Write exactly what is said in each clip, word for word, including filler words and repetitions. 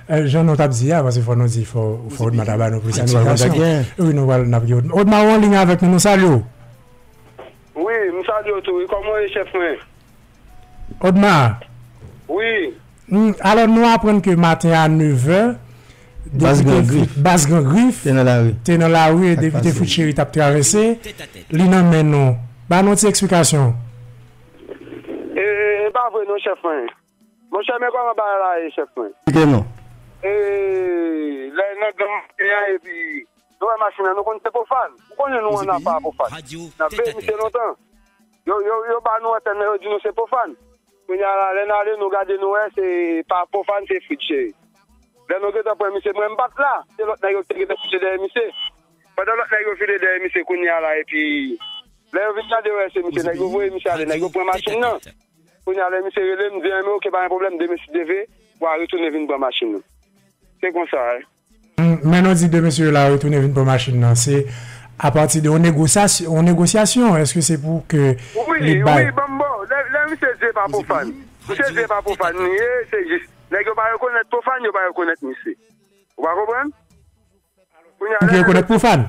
Eh, jan nou t ap di a, paske fò nou di, fò, fò Odma ta ba nou plis esplikasyon. Wi, nou pral n ap gen Odma. Odma, ou an liy avèk nou, nou salye w. Wi, m salye w tou. Wi, kòman w ye, chèf mwen? Odma. Wi. Hmm, alò, nou aprann ke maten a nevè, Baz Depite Gran Grif. Frit-, Baz Gran Grif Te nan lari. Te nan lari, e Depite Fritz Chéry t ap travèse. Li nan men nou. Ba nou ti eksplikasyon. E, e pa vre non, chèf mwen. Monchè, men kòman bagay la ye, chèf mwen. Eksplike nou. E, lè nan gran maten an, epi nou wè machin nan, nou konn se Pwofàn. Ou konnen nou ann apa a Pwofàn. N ap veye misye lontan. Yo, yo, yo ba nou antèn nan, yo di nou se Pwofàn. Kounye a la, lè n ale, nou gade, nou wè se pa Pwofàn, se Fritz Chéry. Lè nou gentan pran misye, mwen m pa t la. Se lòt nèg yo ki te gentan kouche dèyè misye. Pandan lòt nèg yo vire dèyè misye kounye a la, epi lè yo vin gade, yo wè se misye, nèg yo voye misye ale, nèg yo pran machin nan. Kounye a, lè misye rele m, m di, enben, oke, pa gen pwoblèm, demen si Dye vle, w a retounen vin pran machin nan. Se konsa, wi. Mm, men nou di de mesye yo la retounen vin pran machin nan, se apati de yon negosyasyon, yon negosyasyon, èske se pou ke li bay? Wi, wi, ban m ba w. Lè, lè misye di e pa Pwofàn. Misye di e pa Pwofàn li ye, se jis. Nèg yo pa rekonèt Pwofàn, yo pa rekonèt misye. Ou pa konprann? Kounye a, ou ki rekonèt Pwofàn?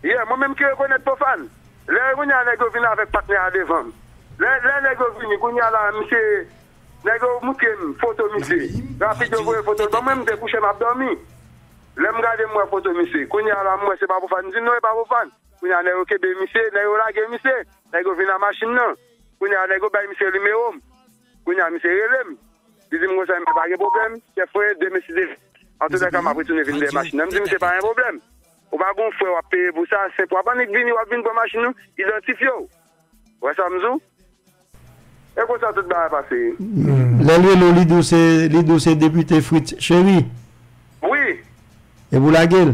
Yeah, mwen menm ki rekonèt Pwofàn. Lè kounye a, nèg yo vin avèk patnè a devan m. Lè, lè nèg yo vini, kounye a la, misye, nèg yo moutre m foto misye. Rapid, yo voye foto l ban mwen, m te kouche, m ap dòmi. Lè m gade, m wè foto misye. Kounye a la, m wè se pa Pwofàn. M di, "Non, e pa Pwofàn." Kounye a, nèg yo kenbe misye, nèg yo lage misye. Nèg yo vin ak machin nan. Kounye a, nèg yo bay misye nimewo m. Kounye a, misye rele m. Li di m konsa, "Men pa gen pwoblèm, chèf mwen, demen si Dye vle. Antoulèka, m ap retounen vin dèyè machin nan." M di misye, "Pa gen pwoblèm. Ou pa gon frè w ap peye pou sa, senp w ap annik vini, w ap vin pran machin nou, idantifye w." Ou wè sa m di w? E konsa tout bagay pase. Lè l rele w, li di w se, li di w se Depite Fritz Chéry. Wi. Epi w lage l?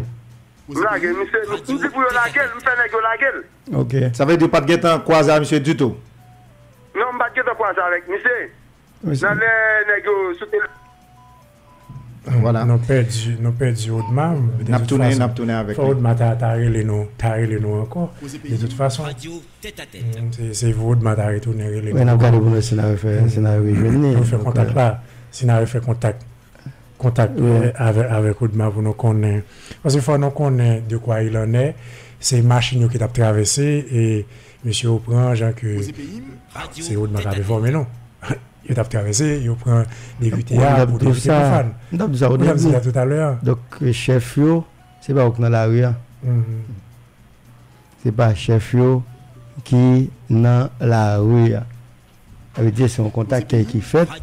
M lage l, misye, m di pou yo lage l, m fè nèg yo lage l. Ok. Sa vle di w pa t gentan kwaze a misye ditou? Non, m pa t gentan kwaze avèk misye. Nan lè nèg yo sou tele- Vwala. Nou pèdi, nou pèdi Odma. N ap tounen, n ap tounen avèk li. Fò Odma ta, ta rele nou, ta rele nou ankò. De tout fason, se, se pou Odma ta retounen rele nou. N ap gade pou nou si n a refè, si n a rejwenn li. Nou fè kontak la, si n a refè kontak, kontak, eh, avèk, avèk Odma pou nou konnen. Paske fò nou konnen de quoi il en est. Se machin yo ki t ap travèse e mesye yo pran jan ke se Odma k ap enfòme nou. Yo t ap travèse, yo pran depite a pou depite Pwofàn. M t ap di sa o debi. M t ap di sa toutalè a. Donk, chèf yo, se pa yo k nan lari a. Se pa chèf yo ki nan lari a. Sa vle di se yon kontak ki, ki fèt.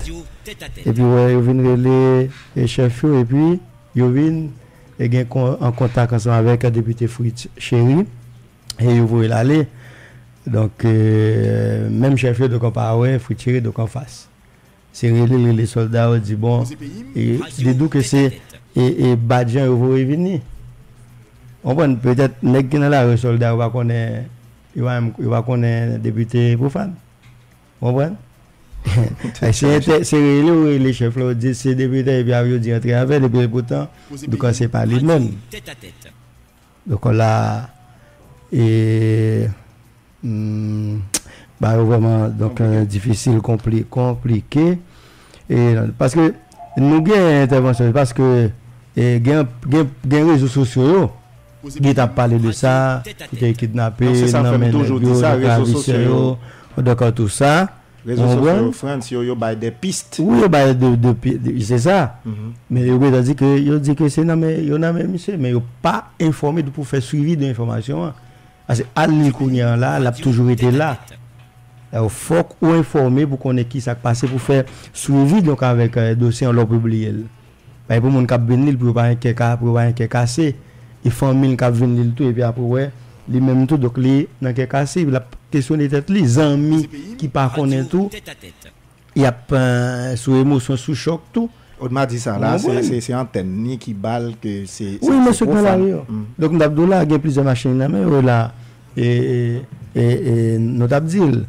Epi, wè, yo vin rele, e, chèf yo, epi yo vin, e, gen kon-, an kontak ansanm avèk depite Fritz Chéry. E yo voye l ale. Donk, e, menm chèf yo, donk, an pa wè Fritz Chéry, donk, anfas. Se rele l, rele sòlda yo, di, bon, e, dedoute ke se, e, e, badjan yo voye vini. Ou konprann? Petèt, nèg ki nan lari, sòlda yo pa konnen, yo pa menm, yo pa konnen depite Pwofàn. Ou konprann? Se entè-, se rele ou rele chèf la, ou di se depite, epi ap yo di antre avè l, epi poutan, donk, se pa li menm. Donk, la, e, hmm, ba yo vrèman, donk, difisil, konpli-, konplike. E, paske nou gen entèvansyon, paske, e, gen, gen, gen rezo sosyo yo, ki t ap pale de sa, ki te kidnape, nan men nèg yo, nan travesè yo, donk, tout sa. Rezo sosyo yo, Frans, yo, yo bay de pist. Wi, yo bay de, de pi-, de, se sa. Men yo gentan di ke, yo di ke se nan men, yo nan men misye, men yo pa enfòme pou fè swivi de enfòmasyon an. Paske al li kounye a la, l ap toujou rete la. Alò, fòk ou enfòme pou konnen ki sa k pase, pou fè swivi, donk, avèk, e, dosye an lè w pibliye l. Bay pou moun k ap vin li l, pou yo pa gen kè ka, pou yo pa gen kè kase. E fanmi l k ap vin li l tou, epi apre wè, li menm tou, donk li nan kè kase, epi l ap kesyone tèt li. Zanmi ki pa konnen tou, y ap, e, sou emosyon, sou chòk tou. Odma di sa la, se, se, se antèn ni ki ba l ke se, se, wi, se mesye k nan lari yo. Donk, m t ap di w la, gen plizyè machin nan men yo la. E, e, e, e nou t ap di l.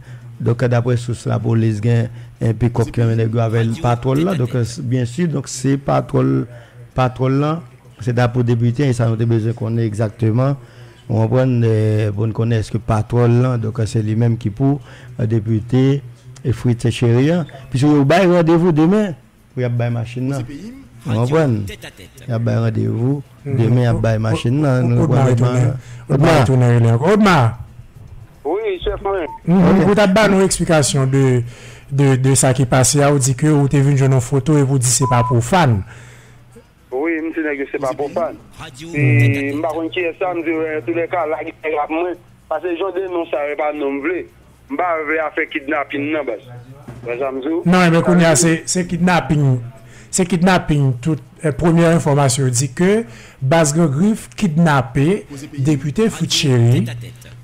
Donk, daprè sous lapolis, gen, e, pikòp ki renmen nèg yo avè patwòl la. Donk, e, byen si, donk, se patwòl, patwòl lan, se ta pou depite, e sa nou te bezwen konnen egzakteman. Ou konprann, e, pou n konnen èske patwòl lan, donk, se li menm ki pou, e, depite, e, Fritz Chéry an. Piske yo bay randevou demen. Pou y ap bay machin nan. Ou konprann? Y ap bay randevou. Demen, y ap bay machin nan. Nou Odma konprann retounen. Odma. Odma retounen rele ankò. Odma! Wi, chèf mwen. Mhm. Ok. Ou t ap ba nou eksplikasyon de, de, de sa ki pase a, ou di ke ou te vin jwenn yon foto epi ou di se pa pwofàn. Wi, m di nèg yo se pa pwofàn. E m pa konn kiyès sa, m di, antouka, lage nèg ap mwen. Paske jan de non sa yo, e pa non m vle. M pa vle afè kidnapin nan, baz. Wè sa m di w? Non, men kounye a, se, se kidnapin. Se kidnapin. Tout, eh, premye enfòmasyon yo di ke Baz Gran Grif kidnape depite Fritz Chéry.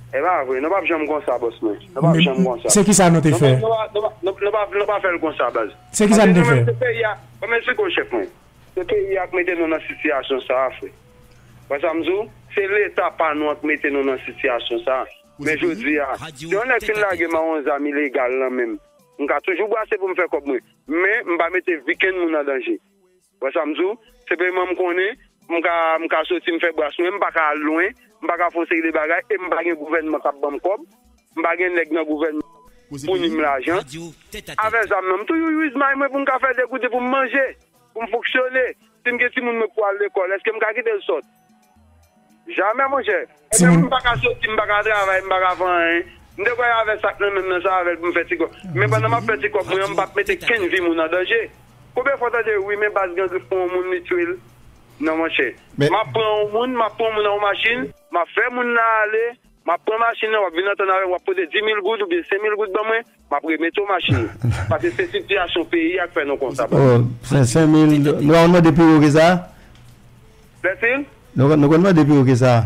E pa vre, nou p ap janm konsa, bòs mwen. Nou p ap janm konsa. Se ki sa nou te fè? Nou pa, nou pa, nou pa, nou pa, nou pa fè l konsa, baz. Se ki sa nou te fè? Paske nou menm se peyi a, ban m eksplike w, chèf mwen. Se peyi a k mete nou nan sitiyasyon sa a, frè. Wè sa m di w? Se Leta pa nou an k mete nou nan sitiyasyon sa a. Men jodi a, si yon nèg fin lage m yon zam ilegal nan men m, m ka toujou brase pou m fè kòb mwen. Men m pa mete vi kenn moun an danje. Wè sa m di w? Senpleman m konnen, m ka, m ka soti, m fè bras mwen, m pa ka al lwen, m pa ka fè yon seri de bagay, e m pa gen gouvènman k ap ban m kòb, m pa gen nèg nan gouvènman pou ni m lajan. Avè zam nan, m toujou use may mwen pou m ka fè degoute pou m manje, pou m fonksyone. Si m gen timoun mwen k pral lekòl, èske m ka kite l sòt? Jamè, monchè. Ebyen, m pa ka soti, m pa ka travay, m pa ka fè anyen. M te kwè avè sa k nan men m nan, se avè l pou m fè ti kòb. Men pandan m ap fè ti kòb mwen an, m p ap mete kenn vi moun an danje. Konbyen fwa w tande, wi, men Baz Gran Grif pran yon moun, li tchwe l? Non, monchè. M ap pran yon moun, m ap pran yon moun nan yon machin, m ap fè moun nan ale, m ap pran machin nan, w ap vin antann avè m, w ap pote dis mil goud oubyen senk mil goud ban mwen, m ap remete w machin nan. Paske se sitiyasyon peyi a k fè nou konsa, baz. Oh, senk, senk mil, nou pa konn mande pi wo ke sa? Lèsil? Nou, nou konn mande pi wo ke sa?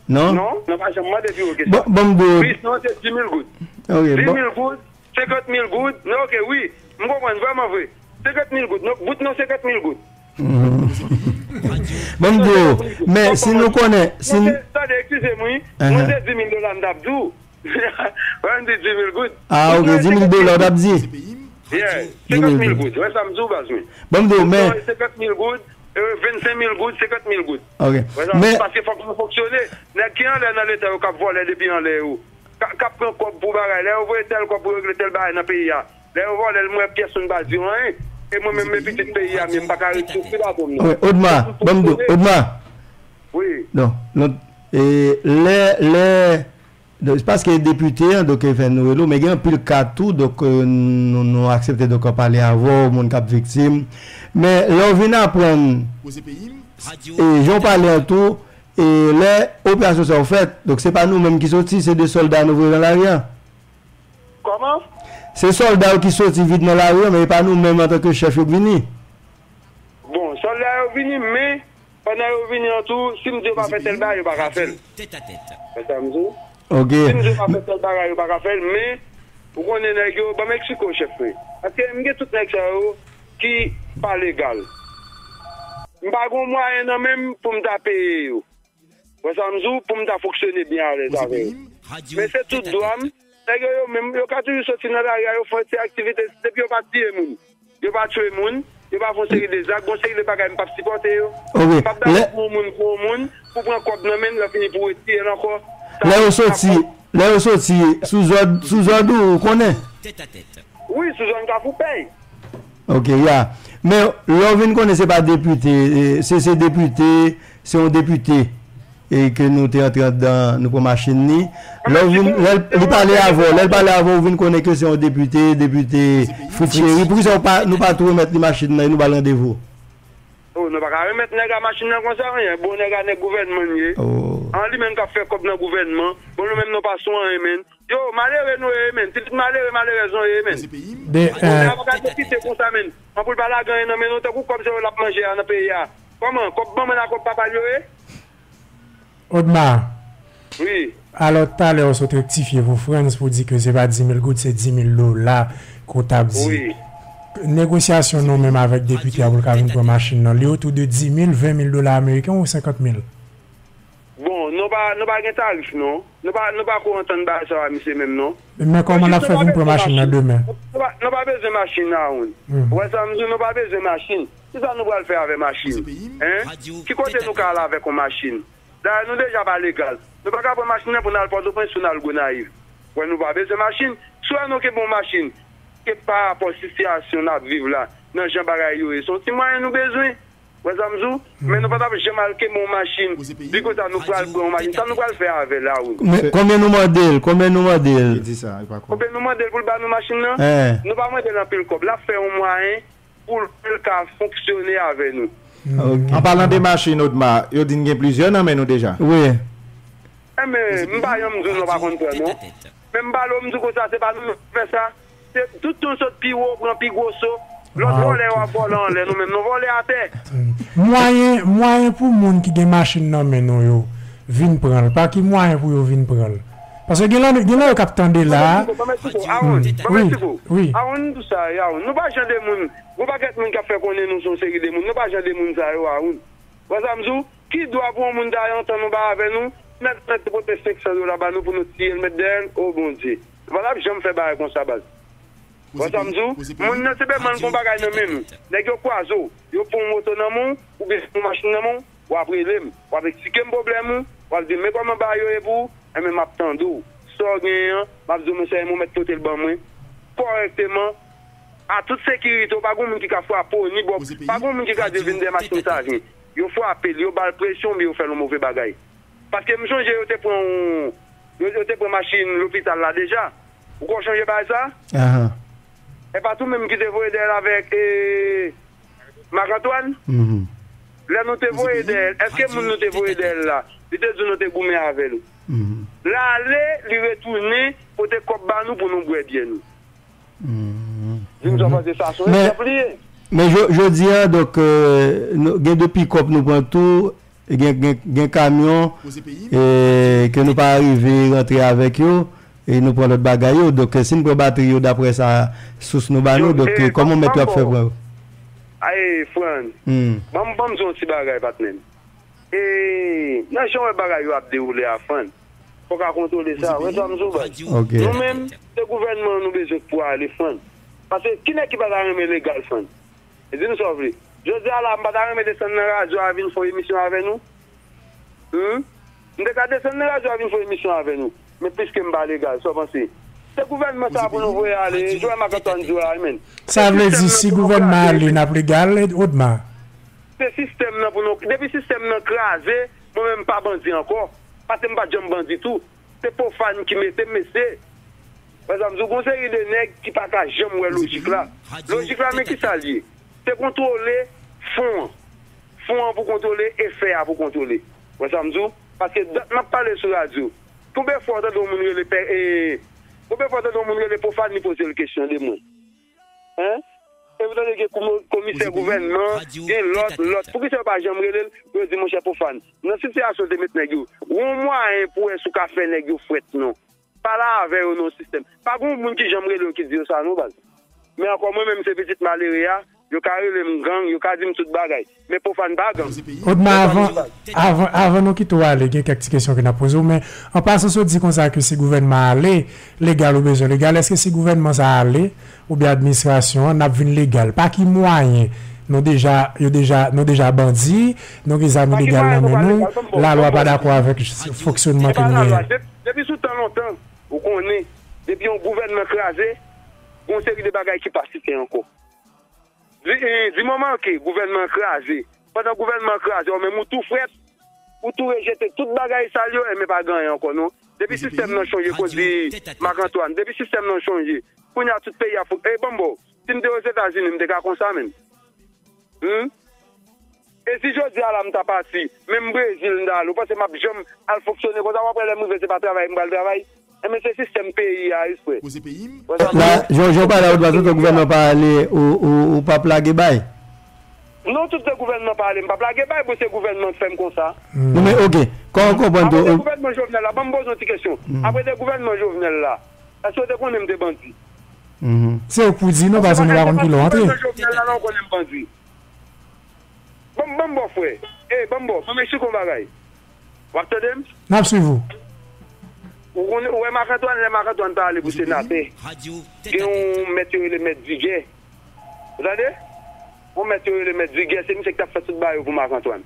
Non? Non, nou pa janm mande pi wo ke sa. Bon, bon, bon. Pri sa se dis mil goud. Ok, bon. Dis mil goud, senkant mil goud. Non, ok, wi. M konprann vrèman vre. Senkant mil goud. Non, bout nan senkant mil goud. Mhm. Bon, m di w, men si nou konnen, si nou... Tande, eskize m, wi. Mwen se dis mil dola m t ap di w. Wè, m di dis mil goud. Ah, ok, dis mil dola w t ap di? Yeah, senkant mil goud. Wè sa m di w, baz mwen. Bon, m di w, men... Senkant mil goud, euh, vennsenk mil goud, senkant mil goud. Ok. Wè sa m di w, paske fòk nou fonksyone. Nèg ki anlè nan Leta yo k ap vòlè depi anlè yo. K, k ap pran kòb pou bagay. Lè yo voye tèl kòb pou regle tèl bagay nan peyi a. Lè yo vòlè l, m wè pyès moun pa di yo anyen. E mwen menm, men pitit peyi a, men m pa ka ret sou kou baton m nan. Wi, Odma, ban m di w, Odma. Wi. Non, non, e, lè, lè, donk, se paske depite an, donk, e fè nou rele w, men gen anpil ka tou, donk, e, nou, nou aksepte, donk, pale avè w, moun k ap viktim. Men, lè w vin aprann, e, jan w pale an tou, e, lè operasyon sa yo fèt, donk, se pa nou menm ki soti, se de sòlda nou voye nan lari a. Kòman? Se sòlda yo ki soti vin nan lari a, men e pa nou menm antanke chèf yo k vini. Bon, sòlda yo vini, men pandan yo vini an tou, si m di yo pa fè tèl bagay, yo pa ka fè l. Wè sa m di w? Ok. Si m di yo pa fè tèl bagay, yo pa ka fè l, men ou konnen nèg yo, ban m eksplike w, chèf mwen. Paske m gen tout nèg sa yo ki pa legal. M pa gen mwayen nan men m pou m ta peye yo. Wè sa m di w, pou m ta fonksyone byen alèz avè yo. Men se tout dwa m. Nèg yo, yo menm, yo ka toujou soti nan lari a, yo fè ti aktivite, depi yo pa tiye moun, yo pa tchwe moun, yo pa fè yon seri de zak, gon seri de bagay m p ap sipòte yo. Ok. M p ap dakò pou yon moun, pou yon moun, pou pran kòb nan men l, lè fini pou retire l ankò. Lè yo soti, lè yo soti, sou zòd, sou zòd ou, ou konnen? Wi, sou zòn Kafou Pèy. Ok, ya. Men, lè w vin konnen se pa depite, e, se, se depite, se yon depite, e ke nou te antre anndan, nou pran machin li. Lè w vin, lè l, li pale avè w, lè l pale avè w, ou vin konnen ke se yon depite, depite Fritz Chéry. Poukisa w pa, nou pa tou remèt li machin nan e nou ba l randevou? Oh, nou pa ka remèt nèg a machin nan konsa, men. Bon, nèg a nèg gouvènman l ye. Oh. An li menm k ap fè kòb nan gouvènman. Bon, nou menm nou pa sou anyen, men. Yo, malere nou ye, men. Pitit malere, malerèz nou ye, men. Bon, nèg a pa ka depite konsa, men. Anpil pa lage anyen nan men nou, tankou kòb se yo l ap manje a nan peyi a. Kòman? Kòb manman l ak kòb papa l yo ye? Odma. Wi. Alò, talè w sot rektifye pou Frantz pou di ke se pa dis mil goud, se dis mil dola ke w t ap di. Wi. Negosyasyon nou menm avèk depite a pou l ka vin pran machin nan, li otou de dis mil, ven mil dola ameriken ou senkant mil? Bon, nou pa, nou pa gen tarif, non. Nou pa, nou pa ko antann bagay sa yo a misye menm, non. Men kòman l ap fè vin pran machin nan demen? Nou pa, nou pa bezwen machin nan, Aaron. Ou wè sa m di w, nou pa bezwen machin. Kisa nou pral fè avè machin? Hein? Ki kote nou ka al avèk yon machin? Dayè, nou deja pa legal. Nou pa ka pran machin nan pou n al Pòtoprens, pou n al Gonayiv. Wè, nou pa bezwen machin. Si w wè nou kenbe yon machin, ke pa rapò sitiyasyon n ap viv la, nan jan bagay yo ye, se yon ti mwayen nou bezwen. Wè sa m di w? Men nou pa t ap janm al kenbe yon machin. Di konsa nou pral pran yon machin. Sa nou pral fè avè l, Haroun? Men konbyen nou mande l? Konbyen nou mande l? Li di sa, li pa kwè. Konbyen nou mande l pou l ba nou machin nan? Nou pa mande l anpil kòb. L ap fè yon mwayen pou l fè l ka fonksyone avè nou. An palan de machin, Odma, yo di n gen plizyè nan men nou deja. Wi. Enben, m pa janm di w non pa konn pran non. Men m pale w, m di w konsa, se pa nou menm ki fè sa. Se tout tan w sot pi wo, pran pi gwo so. Lòt vòlè yo ap vòlè anlè, nou menm nou vòlè atè. Mwayen, mwayen pou moun ki gen machin nan men nou yo vin pran l. Pa ki mwayen pou yo vin pran l? Paske gen nan, gen nan yo k ap tande la. Ban m eksplike w, Haroun, ban m eksplike w. Haroun, m di w sa, Haroun. Nou pa jan de moun, gon pakèt moun k ap fè konnen nou se yon seri de moun. Nou pa jan de moun sa yo, Haroun. Wè sa m di w? Ki dwa pou yon moun ta antann nou bay avè nou? Nèg nèg te pote senk san dola ba nou pou nou tiye l met dèyè l? O Bondye. Nou pa t ap janm fè bagay konsa, baz. Wè sa m di w? Moun nan se pèman l gon bagay nan men nou. Nèg yo kwaze w. Yo pran yon moto nan men w, oubyen yon machin nan men w, w ap rele m. W ap eksplike m pwoblèm ou, w ap di m men kòman bagay yo ye pou ou, enben m ap tande w. Sa w genyen an, m ap di w, monchè, ou mèt pote l ban mwen kòrèkteman, a tout sekirite w, pa gon moun ki ka frape w, ni bò, pa gon moun ki ka di l vin dèyè machin sa vin. Yo frape l, yo ba l presyon, oubyen yo fè l yon move bagay. Paske m sonje yo te pran yon, yo, yo te pran machin lopital la deja. Ou ko sonje bagay sa? Ahan. E pa tou menm ki te voye dèyè l avèk, e, Marc Antoine? Lè nou te voye dèyè l, èske moun nou te voye dèyè l la, li te di nou te goumen avè l? L ale, li retounen, pote kòb ba nou pou nou bwè byè nou. Di m sa w panse, sa se yon egzanp li ye. Men jo-, jodi a, donk, euh, nou, gen de pikòp nou pran tou, gen, gen, gen kamyon, e, ke nou pa rive rantre avèk yo, e nou pran lòt bagay yo. Donk, si n pran batri yo, daprè sa, sous nou ba nou, donk, e, kòman mèt yo ap fè pran yo? Ay, Fran, ban m, ban m di w yon ti bagay, patnè m. E, nan jan w wè bagay yo ap dewoule a, Fran, fò w ka kontwole sa. Wè sa m di w, baz. Nou menm, se gouvènman an nou bezwen pou ale, Fran. Paske ki nèg ki pa ta renmen legal, Fran? E di m sa w vle. Jodi a la, m pa ta renmen desann nan radyo a vin fè yon emisyon avè nou? Humm? M te ka desann nan radyo a vin fè yon emisyon avè nou. Men piske m pa legal, sa w panse? Se gouvènman sa a pou nou voye ale. Jwè Marc Antoine di w la, men. Sa vle di, si gouvènman ale, n ap legal, Odma? Se sistèm nan pou nou. Depi sistèm nan kraze, mwen menm m pa bandi ankò. Paske m pa t janm bandi tou. Se pwofàn ki mete m, mesye. Wè sa m di w, gon seri de nèg ki pa ka janm wè lojik la. Lojik la, men ki sa l ye? Se kontwole fon an. Fon an pou kontwole e fè a pou kontwole. Wè sa m di w? Paske dat m ap pale sou radyo. Konbyen fwa w tande yon moun rele pè, e, konbyen fwa w tande yon moun rele pwofàn, li poze l kesyon de mwen? Hein? E ou tande gen komo-, komisè gouvènman, gen lòt, lòt. Poukisa yo pa janm rele l pou yo di, monchè pwofàn, nan sitiyasyon w te met nèg yo, ou yon mwayen pou wè si w ka fè nèg yo frèt non. Pale avè yo nan yon sistèm. Pa gen yon moun ki janm rele yo ki di yo sa non, baz. Men ankò mwen menm se pitit malere a, yo ka rele m gang, yo ka di m tout bagay. Men pwofàn pa gang. Odma, avan, avan, avan nou kite w ale, gen kèk ti kesyon ke n ap poze w, men an pasan, si w di konsa ke si gouvènman ale, legal ou bezwen legal, èske si gouvènman sa a ale, oubyen administrasyon an, n ap vin legal? Pa ki mwayen? Nou deja, yo deja, nou deja bandi, nou gen zam ilegal nan men nou, lalwa pa dakò avèk fonksyonman ke nou genyen. Depi sou tan lontan, ou konnen, depi yon gouvènman kraze, gon seri de bagay ki pa site ankò. Di, e, di moman ke gouvènman an kraze, pandan gouvènman an kraze, ou menm ou tou frèt, ou tou rejete tout bagay sal yo, enben pa gen anyen ankò non. Depi sistèm nan chonje, kondi Marc Antoine, depi sistèm nan chonje, kounye a tout peyi a fout. E ban m ba w, si m te Ozetazini, m te ka konsa menm. Humm? E si jodi a la m ta pati, menm Brezil m ta ale, ou panse m ap janm al fonksyone konsa? W ap wè lè m rive se pa travay m pral travay. Enben se sistèm peyi a wi frè. La, jan, jan w pale a, ou pa santi gouvènman pa ale, ou, ou, ou p ap lage bay? Non, tout se gouvènman pa ale, m p ap lage bay, bon se gouvènman k fè m konsa. Non men, oke, kòman w konprann tou? Apre de gouvènman Jovenel la, ban m poze w ti kesyon. Apre de gouvènman Jovenel la, èske w te konnen m te bandi? Se ou k pou di nou, paske nou pa konn kilè w antre. Apre de gouvènman Jovenel la, la w konnen m bandi. Ban m, ban m ba w frè. E, ban m ba w, ban m eksplike w yon bagay. W ap tande m? N ap swiv ou. Ou konnen, ou wè Marc Antoine, lè Marc Antoine ta ale pou senatè, gen yon mèt yo rele mèt Digè. Ou tande? Yon mèt yo rele mèt Digè, se misye ki t ap fè tout bagay yo pou Marc Antoine.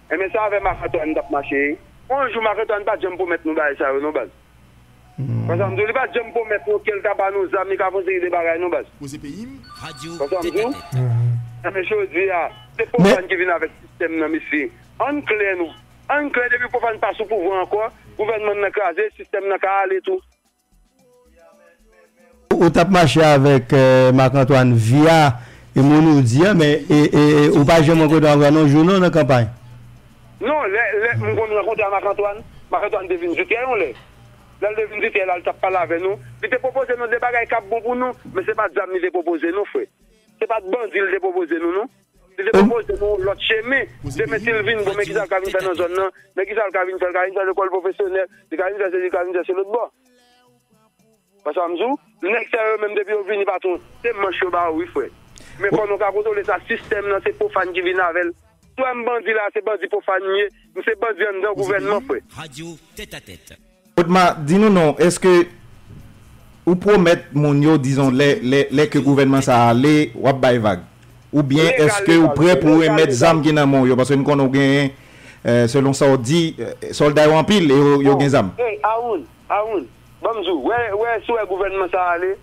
Enben se avè Marc Antoine m t ap mache. Yon jou Marc Antoine pa t janm pwomèt nou bagay sa yo non baz. Konsa m di w, li pa t janm pwomèt nou ke l ka ba nou zam, li ka fè yon seri de bagay non baz. Konsa m di w. Enben jodi a, Se Pwofàn ki vin avèk sistèm nan, mesye. Ann klè nou. Ann klè, depi Pwofàn pa sou pouvwa ankò, gouvènman nan kraze, sistèm nan ka ale tou. Ou t ap mache avèk Marc Antoine via e moun ou di a, men e, e, e, ou pa janm rankontre avè l yon jou non nan kanpay. Non, lè, lè m konn rankontre a Marc Antoine, Marc Antoine te vin Ditrè yon lè. Lè l te vin Ditrè la, l t ap pale avè nou. Li te pwopoze nou de bagay k ap bon pou nou, men se pa t zam li te pwopoze nou, frè. Se pa t bandi li te pwopoze nou, non. Li te pwopoze nou lòt chemen. Demen si l vin, bon, men kisa l ka vin fè nan zòn nan? Men kisa l ka vin fè? L ka vin fè lekòl pwofesyonèl, li ka vin fè sesi, li ka vin fè se lòt bò. Konsa m di w, nèg sa yo menm depi yo vini patwon, se manch yo ba yo wi frè. Men fò nou ka kontwole sa, sistèm nan se Pwofàn ki vin avè l. Si w wè m bandi la, se bandi Pwofàn m ye, m se bandi anndan gouvènman frè. Radio Tèt a Tèt. Otma, di nou non, èske ou pwomèt moun yo, dizon, lè, lè, lè ke gouvènman sa a ale, w ap bay vag? Oubyen èske ou prè pou remèt zam ki nan men w yo? Paske n konnen w genyen, eh, selon sa w di, eh, sòlda yo anpil e yo, yo gen zam. Hey, Awoun, Awoun, ban m di w, wè, wè, si w wè gouvènman sa a ale,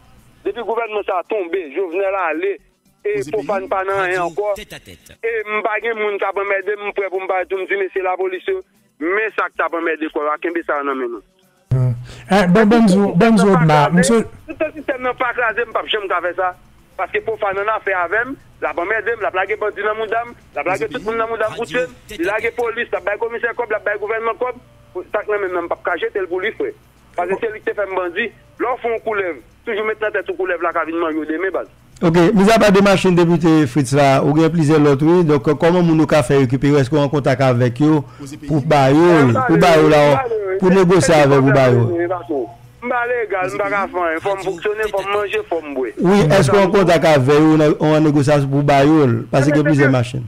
depi gouvènman sa a tonbe, Jovenel ale, e Pwofàn pa nan anyen ankò, e m pa gen moun k ap anmède m, m prè pou m parèt pou m di mesye lapolis yo, men sa k t ap anmède kò yo a, kenbe sa yo nan men nou. Eh, ban, ban m di w, ban m di w, Otma, m se... Toutan sistèm nan pa kraze, m p ap janm ka fè sa. Paske Pwofàn an afè avè m, l ap anmède m, l ap lage bandi nan mouda m, l ap lage tout moun nan mouda m pou tye m, li lage polis, l ap bay komisè kòb, l ap bay gouvènman kòb. Sa k nan men m nan, m p ap ka jete l pou li, frè. Paske se li ki te fè m bandi. Lè w fè yon koulèv, toujou met nan tèt ou koulèv la ka vin manje w demen, baz. Ok, mizapa de machin depite Fritz la, ou gen plizyè lòt wi. Donk, kòman moun yo ka fè rekipere? Èske w an kontak avèk yo pou ba yo l, pou ba yo la, pou negosye avè w pou ba yo l? M pa legal, m pa ka fè anyen. Fò m fonksyone, fò m manje, fò m bwè. Wi, èske w an kontak avè yo nan, an negosyasyon pou ba yo l? Paske gen plizyè machin.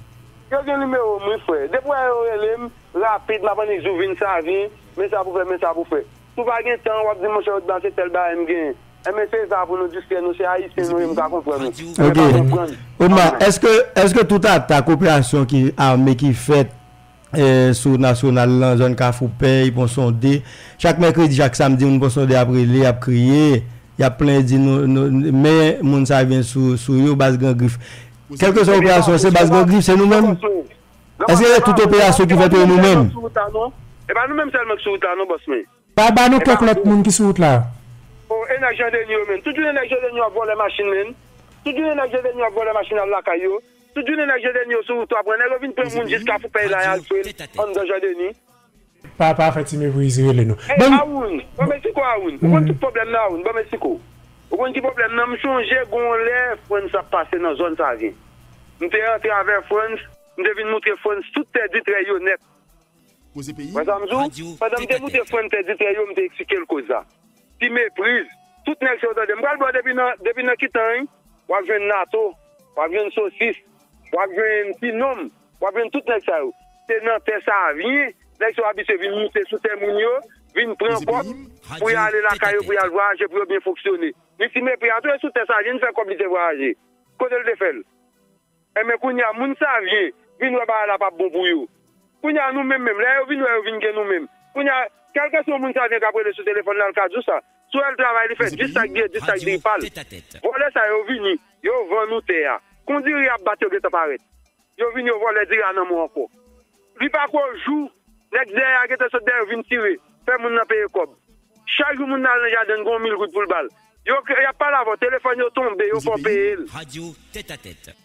Yo gen nimewo m wi, frè. Depi w wè yo rele m, rapid, m ap annik di w vin Savyen, men sa pou fè, men sa pou fè. Si w pa gen tan, w ap di, monchè, Otma, se tèl bagay m genyen. Enben, se sa pou nou distrè nou, se Ayisyen nou ye, m ka konprann nou. Ok. Otma, èske, èske tout atak, operasyon ki ame ki fèt, eh, sou Nasyonal lan, zòn Kafou Pèy, Pon Sonde, chak mèkredi, chak samdi, moun Pon Sonde ap rele, ap kriye, y ap plenyen, di nou, nou, men moun sa vin sou, sou yo, baz Gran Grif. Kèlkeswa operasyon, se baz Gran Grif, se nou menm? Èske se tout operasyon ki fèt yo nou menm? E pa nou menm sèlman ki sou wout la non, bòs mwen. Pa ba nou kèk lòt moun ki sou wout la. O, e nèg Jan Deni yo menm. Tout jounen nèg Jan Deni yo ap vòlè machin menm. Tout jounen nèg Jan Deni yo ap vòlè machin al lakay yo. Tout jounen nèg Jan Deni yo sou wout la pran. Nèg yo vin pran moun jis Kafou Pèy la y al fre l anndan Jan Deni. Pa, pa fè ti mepriz rele nou. Ey, Awoun, ban m eksplike w, Awoun. Ou konn tout pwoblèm nan, Awoun, ban m eksplike w. Ou konn ki pwoblèm nan? M chonje gon lè Frantz ap pase nan zòn Savyen. M te rantre avè Frantz, m te vin moutre Frantz tout tè Ditrè yo nèt. Wè sa m di w? Pandan m te moutre Frantz tè Ditrè yo, m te eksplike l koz la. Ti mepriz. Tout nèg sa yo tande. M pral ba w depi nan, depi nan Kitan, wi. W ap jwenn Nato, w ap jwenn Sosis, w ap jwenn Ti Nonm, w ap jwenn tout nèg sa yo. Se nan tè Savyen, nèg sa yo abitye vin moute sou tè moun yo, vin pran kòb pou y ale lakay yo, pou y al vwayaje, pou yo byen fonksyone. Li ti mepri a tou, e sou tè Savyen li fè kòb li te vwayaje. Kote l te fè l? Enben, kounye a, moun Savyen vin wè bagay la p ap bon pou yo. Kounye a, nou menm menm, lè yo vin wè, yo vin gen nou menm. Kounye a, kèlkeswa yon moun Savyen k ap rele sou telefòn la, l ka di w sa. Si w wè l travay, li fè jis sa k byen, jis sa k diri pa l. Vòlè sa yo vini, yo vann nou tè a. Kon diri ap bat, yo gentan parèt. Yo vini, yo vòlè diri a nan men w ankò. Li pa ko jou, nèg dèyè a gentan sot dèyè yo vin tire, fè moun nan peye kòb. Chak jou moun nan al nan jaden, gon mil goud pou l ba l. Yo, y ap pale avè w, telefòn yo tonbe, yo fè w peye l.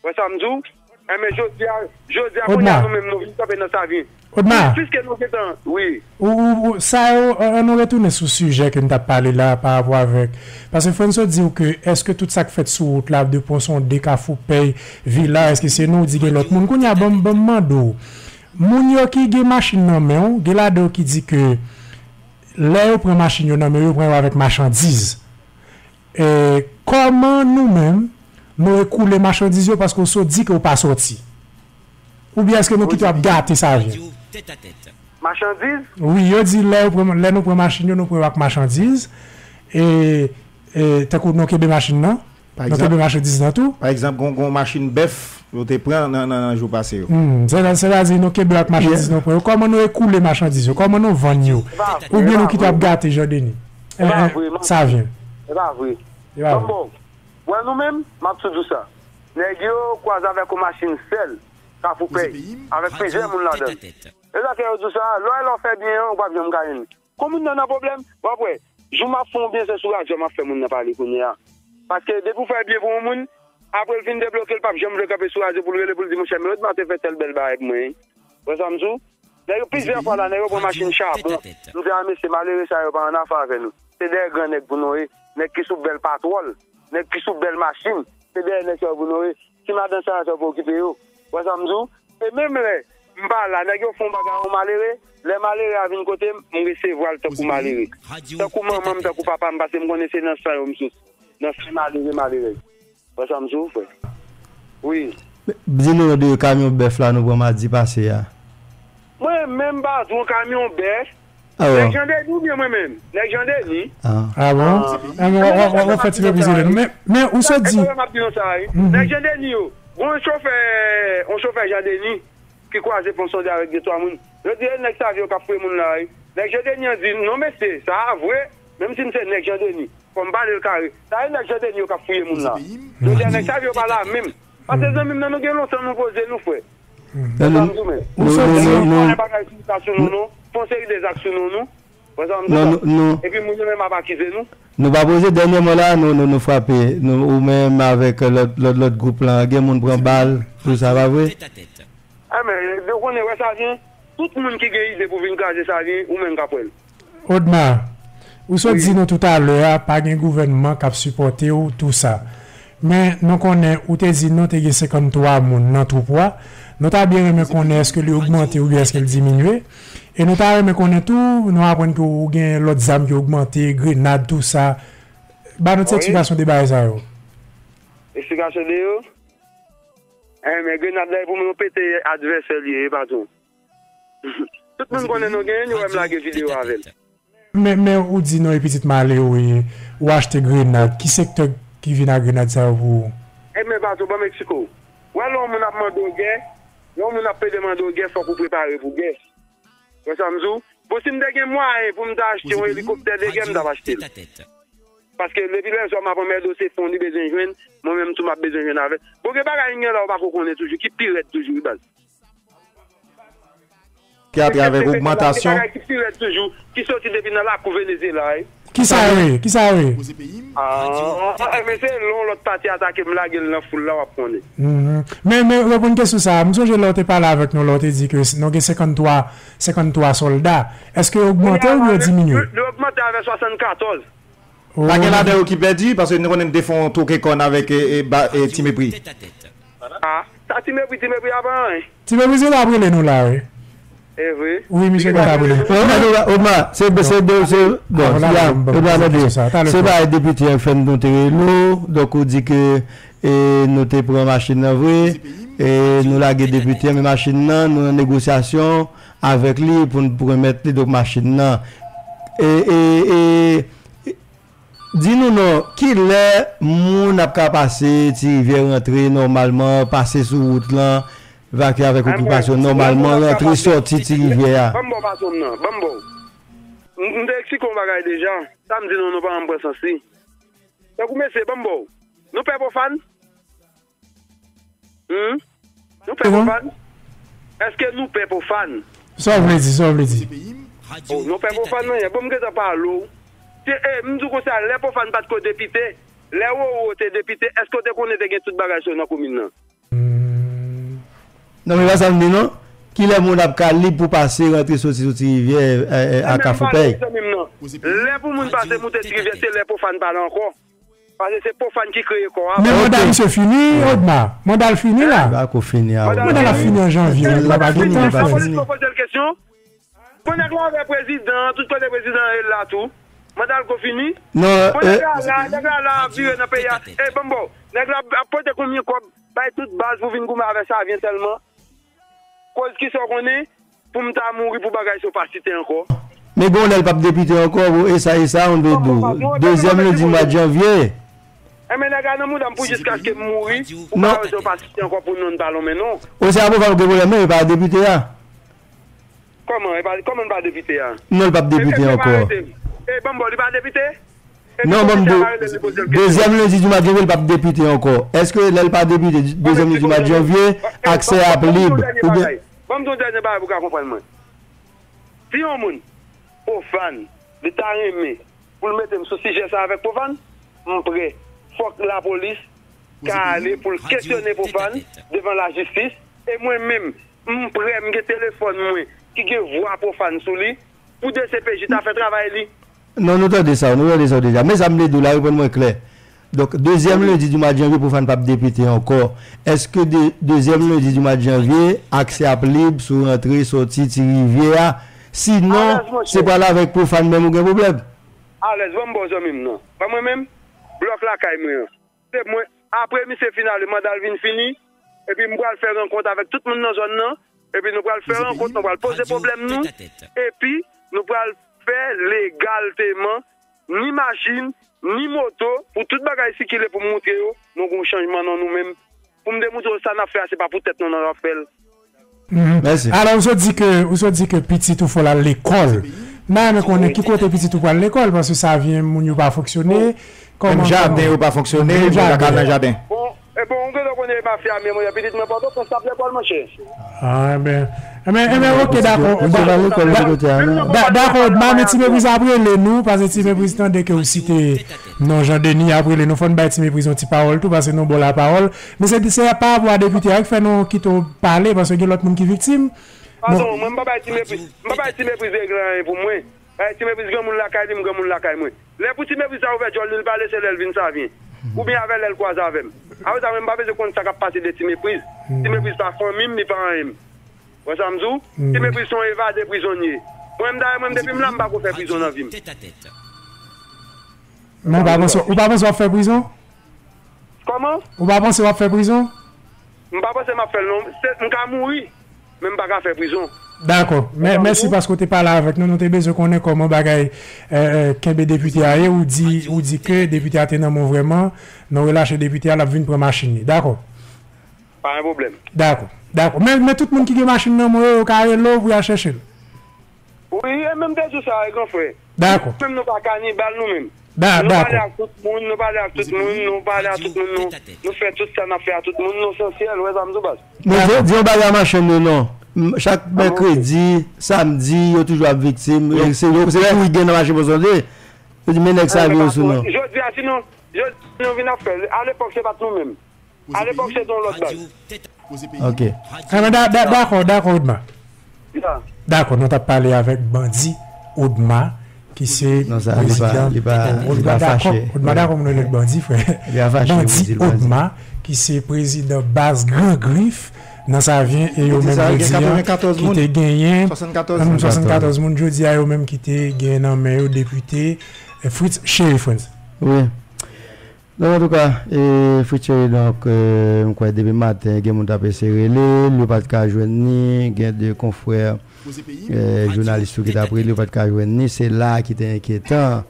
Wè sa m di w? Enben, jodi a, jodi a, kounye a, nou menm, nou vin kanpe nan Savyen. Odma, piske nou gentan, wi. Ou, ou, ou, sa yo, an, an nou retounen sou sijè ke n t ap pale la pa rapò avèk, paske Frantz di w ke èske tout sa k fèt sou wout la, de Pon Sonde, Kafou Pèy, Vila, èske se nou, ou di gen lòt moun. Kounye a, ban m, ban m mande w, moun yo ki gen machin nan men w, gen ladan yo ki di ke lè yo pran machin yo nan men yo, yo pran yo avèk machandiz. E, kòman nou menm, nou ekoule machandiz yo paske w sot di ke w pa sòti? Oubyen èske nou kite w ap gate Savyen? Machandiz? Wi, yo di lè yo pran, lè nou pran machin yo, nou pran yo ak machandiz. E, e, tankou nou kenbe machin nan, nou kenbe machandiz nan tou. Pa egzanp, gon, gon machin bèf yo te pran nan, nan, nan jou pase yo. Hmm, sètadi nou kenbe ak machandiz nou pran yo. Kòman nou ekoule machandiz yo? Kòman nou vann yo? Oubyen nou kite w ap gate Jan Deni? E pa vre, Savyen. E pa vre. E pa vre. Wè nou menm, m ap tou di w sa. Nèg yo kwaze avèk yon machin sèl. Kafou Pèy, avèk plizyè moun ladan l. E sa fè yo di w sa, lè w wè lè w fè byen an, ou p ap janm ka jwenn li. Kon moun nan nan pwoblèm, w ap wè, jou m ap fè yon byen, se sou radyo m ap fè moun nan pale kounye a. Paske depi w fè byen pou yon moun, apre l fin debloke, l p ap janm vle kanpe sou radyo pou l rele pou l di, monchè, men Odma te fè tèl bèl bagay pou mwen, wi. Wè sa m di w? Nèg yo, plizyè fwa la, nèg yo pran machin chabon. M di a mesye, malere sa yo pa annafè avè nou. Se dèyè gran nèg pou nou ye. Nèg ki sou bèl patwòl, nèg ki sou bèl machin, se dèyè nèg sa yo pou nou ye. Ti madan sa yo pou okipe yo. Wè sa m di w? E menm lè m pa la, nèg yo fè yon bagay a yon malere, lè malere a vin kote m, m resevwa l tankou malere. Tankou manman m, tankou papa m, paske m konnen se nan san yo m soti. Nan san malere, malerèz. Wè sa m di w, frè? Wi. Di nou non de kamyon bèf la nou pran madi pase a. Mwen menm pa di w kamyon bèf. Nèg Jan Deni oubyen mwen menm? Nèg Jan Deni. Ah bon? Ah, men w ap fè ti revize lè nou. Men, men ou sot di. Sa, e m ap di nou sa, wi. Nèg Jan Deni yo. Gon yon chofè, yon chofè Jan Deni ki kwaze pon sonde avèk de twa moun. Yo di, e nèg Savio k ap fouye moun la, wi. Nèg Jan Deni an di, non, mesye, sa a vre, menm si m se nèg Jan Deni. Fò m pale l kare. Sa e nèg Jan Deni yo k ap fouye moun la. Jodi a, nèg sa yo pa la menm. Paske zanmi m nan, nou gen lontan nou poze nou, frè. Sa m di w, men. Ou sot di yon bagay sou sa sou nou, non. Fè yon seri de zak sou nou, non. Wè sa m di w la? Epi moun yo menm ap akize nou. Nou pa poze, dènyèman la, nou, nou, nou frape. Nou, ou menm avèk lòt, lòt, lòt gwoup lan, gen moun pran bal, tou sa, pa vre? A, men, ou konnen, wè sa vyen, tout moun ki gen ide pou vin kraze sa vyen, ou menm k ap wè l. Odma, ou sot di nou toutalè a, pa gen gouvènman k ap sipòte w, tou sa. Men, nou konnen, ou te di nou te gen senkanntwa moun nan twoup ou a. Nou ta byen renmen konnen èske li ogmante oubyen èske l diminye. E nou ta renmen konnen tou, nou aprann ke ou gen lòt zam ki ogmante, grenad, tou sa. Ba nou ti eksplikasyon de bagay sa yo. Eksplikasyon de yo? Enben, grenad la, e pou mwen pete advèsè li ye, patwon. Tout moun konnen nou genyen, nou wè m lage videyo avè l. Men, men ou di nou e pitit malere, ou achte grenad. Ki sektè ki vin ak grenad sa yo pou ou? Enben, patwon, ban m eksplike w. Wè, lè yon moun ap mande w gè, lè yon moun ap pede mande w gè, fòk ou prepare pou gè. Wè sa m di w? Bon, si m te gen mwayen pou m ta achte yon elikoptè de gè, m t ap achte l. Paske depi lè zòm ap anmède w, se fon li bezwen jwenn, mwen menm tou m ap bezwen jwenn avè l. Bon, gen bagay gen la ou pako konnen toujou, ki pi rèd toujou, wi, baz. Ki atravè ogmantasyon. Gen bagay ki pi rèd toujou, ki soti depi nan lakou Venezyela, wi. Kisa yo ye? Kisa yo ye? Ah, men se lè yon lòt pati atake m, lage l nan foul la, w ap konnen. Men, men, reponn kesyon sa a. M sonje lè w te pale avèk nou, lè w te di ke nou gen senkanntwa, senkanntwa sòlda. Èske yo ogmante oubyen yo diminye? Yo ogmante avè swasannkatòz. Pa gen ladan yo ki pèdi, paske nou konnen n te fè yon twoke kòn avèk, e, e, ba, e, Ti Mepri. Ah, sa Ti Mepri, Ti Mepri a pa anyen. Ti Mepri se l ap rele nou la, wi. E vre? Wi, misye konn ap rele. Odma, se, se, se, bon, Odma, tande. Se pa depite an k fè nou te rele w, donk ou di ke, e, nou te pran machin nan vre, e, nou lage depite an, men machin nan, nou nan negosyasyon avèk li pou n pwomèt li, donk, machin nan. E, e, e, Di nou non, kilè moun ap ka pase Ti Rivyè, rantre nòmalman, pase sou wout lan, vakye avèk okipasyon nòmalman, rantre, sòti Ti Rivyè a? Ban m ba w patwon m nan, ban m ba w. M, m te eksplike yon bagay deja. Sa m di nou, nou pa janm pran sans li. Tankou mesye, ban m ba w. Nou pè pwofàn? Hmm? Nou pè pwofàn? Èske nou pè pwofàn? Sa w vle di, sa w vle di? Oh, nou pè pwofàn nan, bon, m gentan pale w. Se, e, m di w konsa, lè pwofàn pa t ko depite, lè Roro te depite, èske w te konnen te gen tout bagay sa yo nan komin nan? Non, men pa sa m di non. Kilè moun ap ka lib pou pase, rantre, soti sou Ti Rivyè, e, e, a Kafou Pèy? Lè pou moun pase moute Ti Rivyè, se lè pwofàn pa la ankò. Paske se pwofàn ki kreye kò a. Men manda misye fini, Odma. Manda l fini la. Li pako fini a, Odma. Manda l ap fini an janvye, Odma, pa gen tan, frè. Poze l kesyon. Bon, nèg la avè prezidan, tout kote prezidan an ye la tou. Manda l ko fini. Non, bon, nèg la la, nèg la la ap vire nan peyi a. E, bon, bon, nèg la ap pote konbyen kòb, bay tout baz pou vin goumen avè Savyen sèlman. Koz kisa w konnen? Pou m ta mouri pou bagay sa yo pa site ankò. Men gon lè l p ap depite ankò, bro, e sa, e sa, yon dodo. Dezyèm lendi mwa janvye. Enben, nèg la nan mouda m pou jiskaske m mouri, pou bagay sa yo pa site ankò pou non l pa lonmen non. O, se a pwofàn ou gen pwoblèm, men e pa depite a. Kòman, e pa, kòman l pa depite a? Non, l p ap depite ankò. E, bon, bon, li pa depite? Non, ban m di w, dezyèm lendi di mwa janvye, l p ap depite ankò. Èske lè l pa depite, dezyèm lendi di mwa janvye, aksè a ap lib? Oubyen. Ban m di yon dènye bagay pou w ka konprann mwen. Si yon moun, Pwofàn, li ta renmen pou l mete m sou sijè sa avèk Pwofàn, m prè. Fòk lapolis ka ale pou l kesyone Pwofàn devan lajistis. E mwen menm, m prè, m gen telefòn mwen ki gen vwa Pwofàn sou li, pou D C P J ta fè travay li. Non, nou tande sa, nou tande sa w deja. Men sa m vle di w la, reponn mwen klè. Donk, dezyèm lendi di mwa de janvye, Pwofàn p ap depite ankò. Èske de, dezyèm lendi di mwa de janvye, aksè ap lib sou rantre, sòti Ti Rivyè a? Sinon, se pral avèk Pwofàn menm ou gen pwoblèm? Alèz, ban m ba w zanmi m nan. Ban mwen menm, blòk lakay mwen an. Se mwen, apre misye fin ale, manda l vin fini, epi m pral fè rankont avèk tout moun nan zòn nan, epi nou pral fè rankont, nou pral poze pwoblèm nou, epi nou pral fè legalteman, ni machin, ni moto, pou tout bagay sikile pou m moutre yo, nou gon chanjman nan nou menm. Pou m demontre yo sa n ap fè a, se pa pou tèt nou nan n ap fè l. Mèsi. Alò, ou sot di ke, ou sot di ke pitit ou fò l al lekòl. M ta renmen konnen ki kote pitit ou pral lekòl, paske sa vyen moun yo pa fonksyone. Menm jaden yo pa fonksyone, moun yo ka al nan jaden. Bon, e bon, ou genlè konnen mafya, men mwen, pitit mwen Pòtoprens, l ap lekòl, monchè. Ah, enben, enben, enben, ok, dakò. Dakò, Odma, men Ti Mepriz ap rele nou, paske Ti Mepriz tande ke ou site non Jan Deni, ap rele nou, fò n bay Ti Mepriz yon ti pawòl tou, paske nou ba w lapawòl. Men se, se pa rapò a depite a ki fè nou kite w pale, paske gen lòt moun ki viktim. Padon, mwen m pa bay Ti Mepriz, m pa bay Ti Mepriz regle anyen pou mwen. Bay Ti Mepriz granmoun lakay li, m granmoun lakay mwen. Lè pou Ti Mepriz sa ouvè djòl li, l pale, se lè l vin Savyen. Oubyen avè lè l kwaze avè m. Apre sa, mwen m pa bezwen konn sa k ap pase de Ti Mepriz. Ti Mepriz pa fanmi m, li pa anyen m. Wè sa m di w? Ti Mepriz se yon evade prizon l ye. Mwen m dayè, mwen m depi m la, m pa ko fè prizon nan vi m. Men ou pa panse, ou pa panse w ap fè prizon? Kòman? Ou pa panse w ap fè prizon? M pa panse m ap fè l non. Se, m ka mouri, men m pa ka fè prizon. Dakò. Mè-, mèsi paske w te pale avèk nou. Nou te bezwen konnen kòman bagay, eh, eh, kenbe depite a ye. Ou di, ou di ke depite a te nan men w vrèman. Nan relache depite a, l ap vin pran machin li. Dakò. Pa gen pwoblèm. Dakò. Dakò. Men, men tout moun ki gen machin nan men yo, yo ka rele w pou y al chèche l. Wi, e menm te di w sa, wi, gran frè. Dakò. Nou menm nou pa kanibal nou menm. Da-, nou pale ak tout moun, nou pale ak tout moun, nou pale ak tout moun, nou, nou fè tout sa n ap fè ak tout moun, nou sansyèl, wè sa m di w baz. Men di, di yon bagay a machann yo non. M, chak mèkredi, samdi, yo toujou ap viktim. Se yo, se kouri gen nan mache Pòsonde. Yo di men nèg sa yo sou non. Jodi a, si nou, jodi a, si nou vin ap fè l, alepòk se pa t nou menm. Alepòk se t yon lòt baz. Ok. Enben, da-, da-, dakò, dakò, Odma. Dakò, nou t ap pale avèk bandi Odma, ki se prezidan. Odma dakò, Odma dakò pou nou rele l bandi, frè. Bandi Odma, ki se prezidan baz Gran Grif nan Savyen, e yo menm yo di an, ki te genyen, swasannkatòz moun jodi a, yo menm ki te genyen nan men yo depite, eh, Fritz Chéry, Frantz. Wi. Donk, antouka, e, Fritz Chéry, donk, e, m kwè depi maten, gen moun t ap eseye rele l, yo pa t ka jwenn li, gen de konfrè, e, jounalis tou ki t ap rele, yo pa t ka jwenn li, se la ki te enkyetan.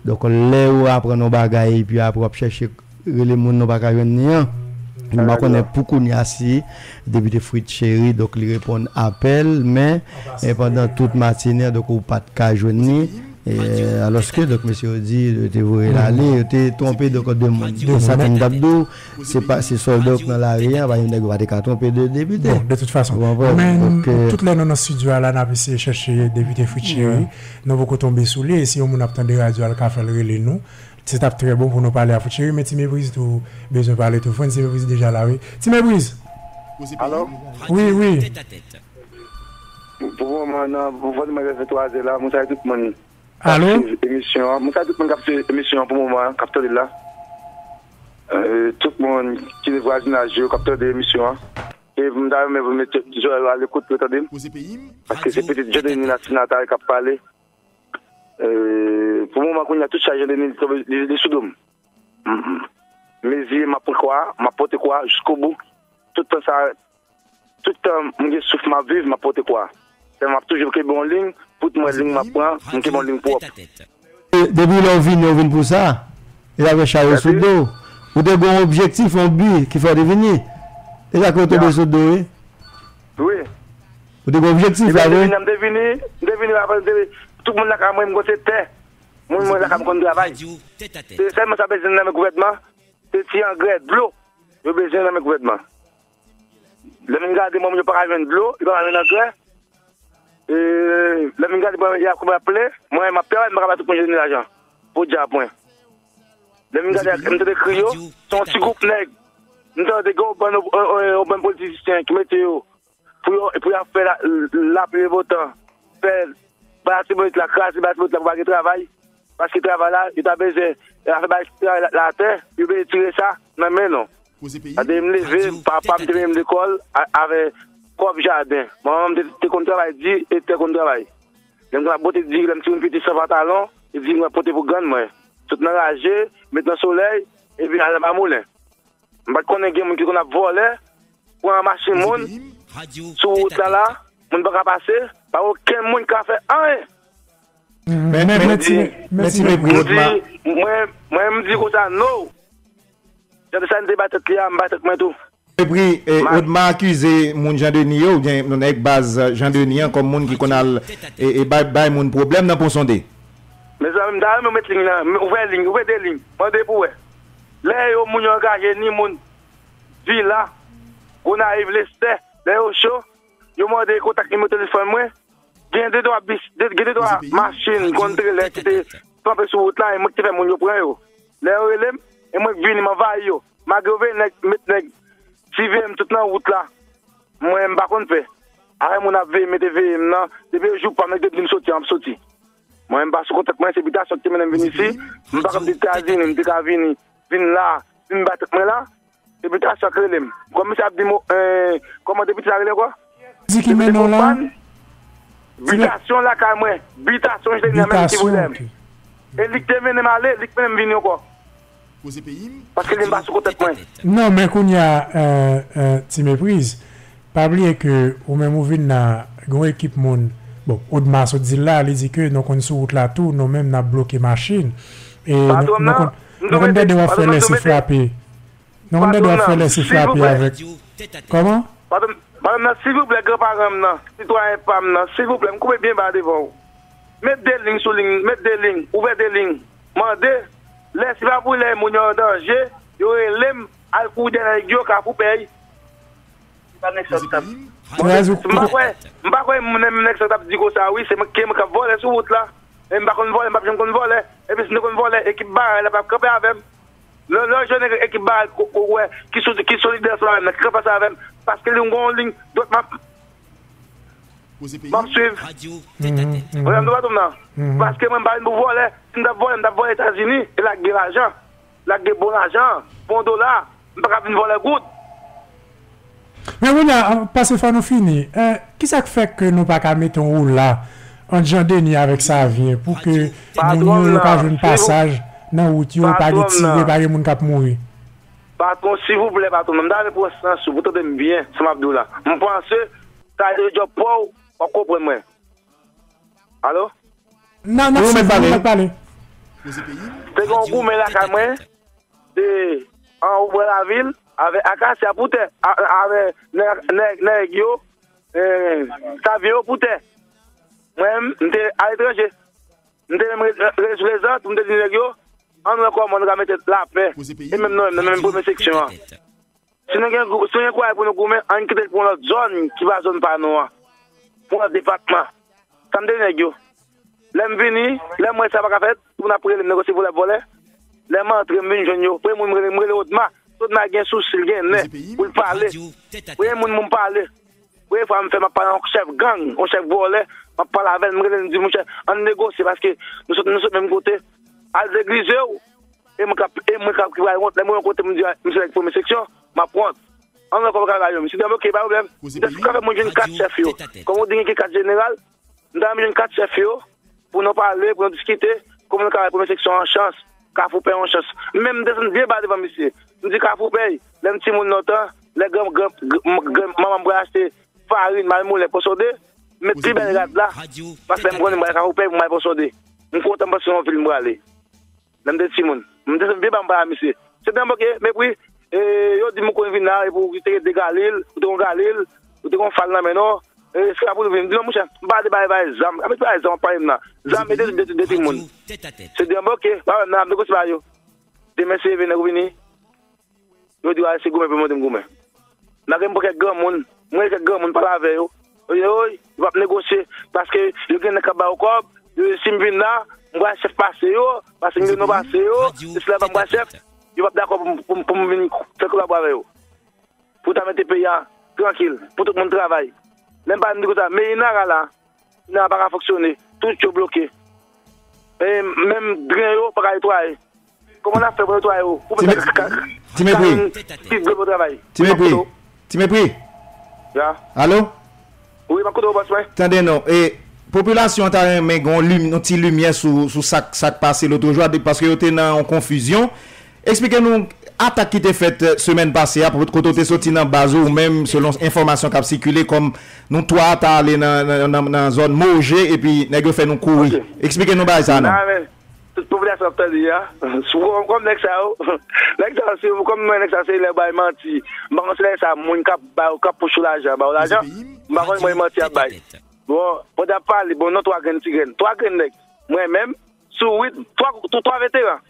Donk, lè yo aprann yon bagay, epi apre w ap chèche rele moun, nou pa ka jwenn li an. M pa konnen pou kounye a si depite Fritz Chéry, donk, li reponn apèl, men, e, pandan tout matine an, donk, ou pa t ka jwenn li. E, alòske, donk, mesye yo di, yo te voye l ale, yo te twonpe, donk, de moun. E sa ke m t ap di w, se pa, se sa, donk, nan lari a, pa yon nèg yo pa te ka twonpe de depite. Bon, de tout fason. Ou konprann? Men, donk, e, tout lè nou nan estidyo a la, n ap eseye chèche depite Fritz Chéry. Nou poko tonbe sou li, e si yon moun ap tande radyo a, l ka fè l rele nou. Se t ap trè bon pou nou pale a Fritz Chéry, men Ti Mepriz tou bezwen pale tou. Frantz, Ti Mepriz deja la, wi. Ti Mepriz! Alo? Wi, wi. Pou moman nan, pou moman nan, fè twa zè la, mwen salye tout moun k ap swiv emisyon an. Mwen salye tout moun k ap swiv emisyon an pou moman an, k ap tande l la. Euh, tout moun ki nan vwazinaj yo, k ap tande emisyon an. E m ta renmen pou mete zòrèy yo a lekout pou yo tande m. Paske se pitit Jean Denis Nasina Tarek k ap pale. Euh, pou moman, kounye a, tout sa Jean Denis li, li, li sou do m. Mm, mm. Mezi, m ap pran kwa, m ap pote kwa jiskobou. Tout tan sa, tout tan m gen souf, m ap viv, m ap pote kwa. Se m ap toujou kenbe yon liy, pou mwen liy m ap pran, m kenbe yon liy pwòp. E depi lè w vini, w vin pou sa. E avè chay yo sou do w. Ou te gen yon objektif, yon bi ki fè w te vini. E sa ke w tonbe sou do w, wi. Wi. Ou te gen objektif la, wi. M te vini, m te vini, m te vini, tout moun lakay mwen, m gon se tè. Moun mwen lakay m konn travay. Se sèlman sa bezwen nan men gouvènman, se ti angrè dlo yo bezwen nan men gouvènman. Lè m gade moun yo pa ka jwenn dlo, yo pa ka jwenn angrè. E, lè m gade mwen y ap koupe ap plen, mwen m ap travay, m pa ka ba tout moun jwenn lajan. Podyab mwen. Lè m gade m tande kri yo, se yon ti gwoup nèg. M tande gen yon bann, yon, yon, yon bann politisyen ki mete yo pou yo, pou y ap fè la, lapli e botan, fè ba Latibonit la, kraze ba Latibonit la pou pa gen travay, paske travay la, yo ta bezwen, yo ta fè bay travay la, la atè, yo bezwen tire sa nan men nou. Gade m leve, papa m te mennen m lekòl a- avè kòb jaden. Manman m te, te konn travay di e te konn travay. Lè m t ap pote diri, lè m timoun piti san pantalon, e diri mwen pote pou grann mwen. Sot nan raje, met nan solèy, epi al anba moulen. M pa t konnen gen moun ki konn ap vòlè, pran machin moun sou wout la la, moun pa ka pase, pa okenn moun ka fè anyen. Men, men, men, ti, men, ti, men, mwen, mwen, m di konsa, no! Jan de sa n te bay tèt li a, m bay tèt mwen tou. Epri, Odma akize moun Jan Deni yo, oubyen nèg baz Jan Deni an, kòm moun ki konn al e, e bay, bay moun pwoblèm nan Pon Sonde. Mezanmi, m ta renmen w met liy nan, ouvè liy, ouvè de liy, mande pou wè. Lè yo moun yo angaje ni moun Vila, Gonayiv, Lestè, lè yo cho, yo mande kontak nimewo telefòn mwen. Gen de twa bis, gen de twa machin, konn trelè ki te kanpe sou wout la, e mwen ki te fè moun yo pran yo. Lè yo rele m, e mwen k vini, m anvayi yo. Malgre yo veye nèg, met nèg siveye m tout nan wout la, mwen m pa konn pè. Afè moun ap veye, mete veye m nan, depi e jou pa m, nèg te di m soti, m ap soti. Mwen m pa sou kont tèt mwen, se bitasyon ki te mennen m vin isi. M pa konn m te Etazini, m te ka vini, vin la, vin bay tèt mwen la. Depi ta sa k rele m. Kòm misye ap di m, kòman depi sa rele ankò? Di ki mennen w la? Bitasyon lakay mwen. Bitasyon jete nan menm ki vle m. E li k te mennen m ale, li k mennen m vini ankò. Paske li m pa sou kont tèt mwen. Non, men kounye a, Ti Mepriz, pa bliye ke ou menm ou vin la, gen yon ekip moun, bon, Odma sot di l la, li di ke nou konn sou wout la tou, nou menm n ap bloke machin. E nou konn, nou konn tande w ap fè lèse frape. Nou konn tande w ap fè lèse frape avèk. Kòman? Madanm nan, silvouplè, granparan m nan, sitwayen pa m nan, silvouplè, m koube byen ba devan w. Met de liy sou liy, met de liy, ouvè de liy. Mande, lè se pa pou lè moun yo an danje, yo rele m, al kouri dèyè nèg yo, Kafou Pèy. M pa kwè, m pa kwè moun nèg sa t ap di konsa wi, se mwen, ke mwen k ap vòlè sou wout la. E m pa konn vòlè, m p ap janm konn vòlè. Epi si m te konn vòlè, ekip Baray la p ap kanpe avè m. Lè, lè w jwenn ekip Baray, ko, ko, wè, ki sou, ki solidè ansanm avè m nan, ki kanpe ansanm avè m, paske li gen yon liy dwat m ap, m ap swiv. Ou konprann m tou, patwon m nan? Paske mwen m pa vin pou vòlè. Si m t ap vòlè, m t ap vòlè Etazini, e la k gen lajan. La k gen bon lajan, bon dola. M pa ka vin vòlè goud. Men kounye a, paske fò nou fini, kisa k fè ke nou pa ka mete yon woula ant Jan Deni avèk Savyen pou ke moun yo, yo ka jwenn pasaj nan wout yo, pa gen tire, pa gen moun k ap mouri? Patwon, silvouplè, patwon, m ta renmen pran sans ou pou tande m byen, sa m ap di w la. M panse, sa se djòb pa w, w ap konprann mwen. Alo? Nan, nan, si, nou mèt pale. Te gen yon goumen lakay mwen, te anwo bò lavil, avè akasya pou tè, avè nèg, nèg, nèg yo, Savyen yo pou tè. Mwen menm, m te aletranje. M te menm rele sou lezant, m te di nèg yo, ann wè kòman nou ka mete lapè. E menm nou menm, nan menm premye seksyon an. Si nou gen, si nou gen kouraj pou nou goumen, ann kite l pou yon lòt zòn ki pa zòn pa nou an. Pou yon lòt depatman. Sa m te di nèg yo. Lè m vini, lè m wè sa pa ka fèt, moun ap rele m negosye vòlè vòlè. Lè m antre, m vin jwenn yo. Premye moun m rele, m rele Odma. Odma gen sousi, l gen nè pou l pale. Premye moun pou m pale. Premye fwa m fè, m ap pale ak yon chèf gang, yon chèf vòlè. M ap pale avè l, m rele l, m di, monchè, ann negosye paske nou sot, nou sot menm kote. Al degize w. E mwen k ap, e mwen k ap ki pral wont. Lè m rive yon kote, m di, misye nèg premye seksyon, m ap wont. Ann wè kòman w ka bay yo. Misye di, ok, pa pwoblèm. M ta ka fè mwen jwenn kat chèf yo. Kòm ou di gen kat jeneral, m ta renmen jwenn kat chèf yo pou nou pale, pou nou diskite, kòman nou ka bay premye seksyon an chans, Kafou Pèy yon chans. Men m desann byen ba devan misye. M di, Kafou Pèy, lè m timoun lontan, lè gran, gran, gran, manman m pral achte farin, m al moulen Pon Sonde, m met pi bèl rad la, paske m konnen m pral Kafou Pèy pou m al Pon Sonde. M kontan, m panse se yon vil m prale. Lè m te timoun. M te byen ba m pale a misye. Se te yon boke, mepri. E yo di m ou konn vin la, epi ou te gen de galil, ou te gen yon galil, ou te gen yon fal nan men nou. E, se la pou nou vin. Di non, monchè, m pa de bay, bay zam. Amet bay zam, ap pale m la. Zam, e detwi, detwi, detwi moun. Se di, oke, pa wè m nan ap negosye ba yo. Demen, se vini, nèg ou vini. Yo di, "Wa, se goumen pou monte m goumen." M a gen pran kèk granmoun, mwen kèk granmoun pale avè yo. Yo di, "Oy, yo p ap negosye, paske yo gen nèg k ap ba yo kòb, yo di, si m vin la, m pral chèf pase yo, paske m gen non pase yo, se sila m pral chèf, yo p ap dakò pou m, pou m, pou m vin fè kolabo avè yo." Pou ta mete peyi a trankil, pou tout moun travay. Lè m pale m di konsa, meri Nara la, nan pa ka fonksyone. Tout yo bloke. E menm dren yo pa ka netwaye. Kòman n ap fè pou netwaye yo? Pou Ti mè- ka- ka- Ti Mepri. Ka- ki dlo pou travay? Ti Mepri. Ti Mepri. Ya. Alo? Wi, m ap koute w, bòs mwen. Tande non. E popilasyon an ta renmen gen yon lim- yon ti limyè sou, sou sa k, sa k pase lòt jou a, de- paske yo te nan yon konfizyon. Eksplike nou atak ki te fèt, eh, semèn pase a, kote w te soti nan baz ou, ou menm, selon enfòmasyon k ap sikile, kòm nou twa ta ale nan, nan, nan, nan zòn Moje, epi nèg yo fè nou kouri. Ok. Eksplike nou bagay sa a non. Nan men tout popilasyon ap tande a. Sou kòm, kòm nèg sa yo, nèg sa yo, se, kòm mwen, nèg sa se lè bay manti. M pa konn si lè sa moun k ap ba, k ap pouche w lajan, ba w lajan. M pa konn mwen manti ap bay. Bon, pandan ap pale, bon, non, twa grenn ti grenn. Twa grenn nèg. Mwen menm, sou uit, twa, twa veteran.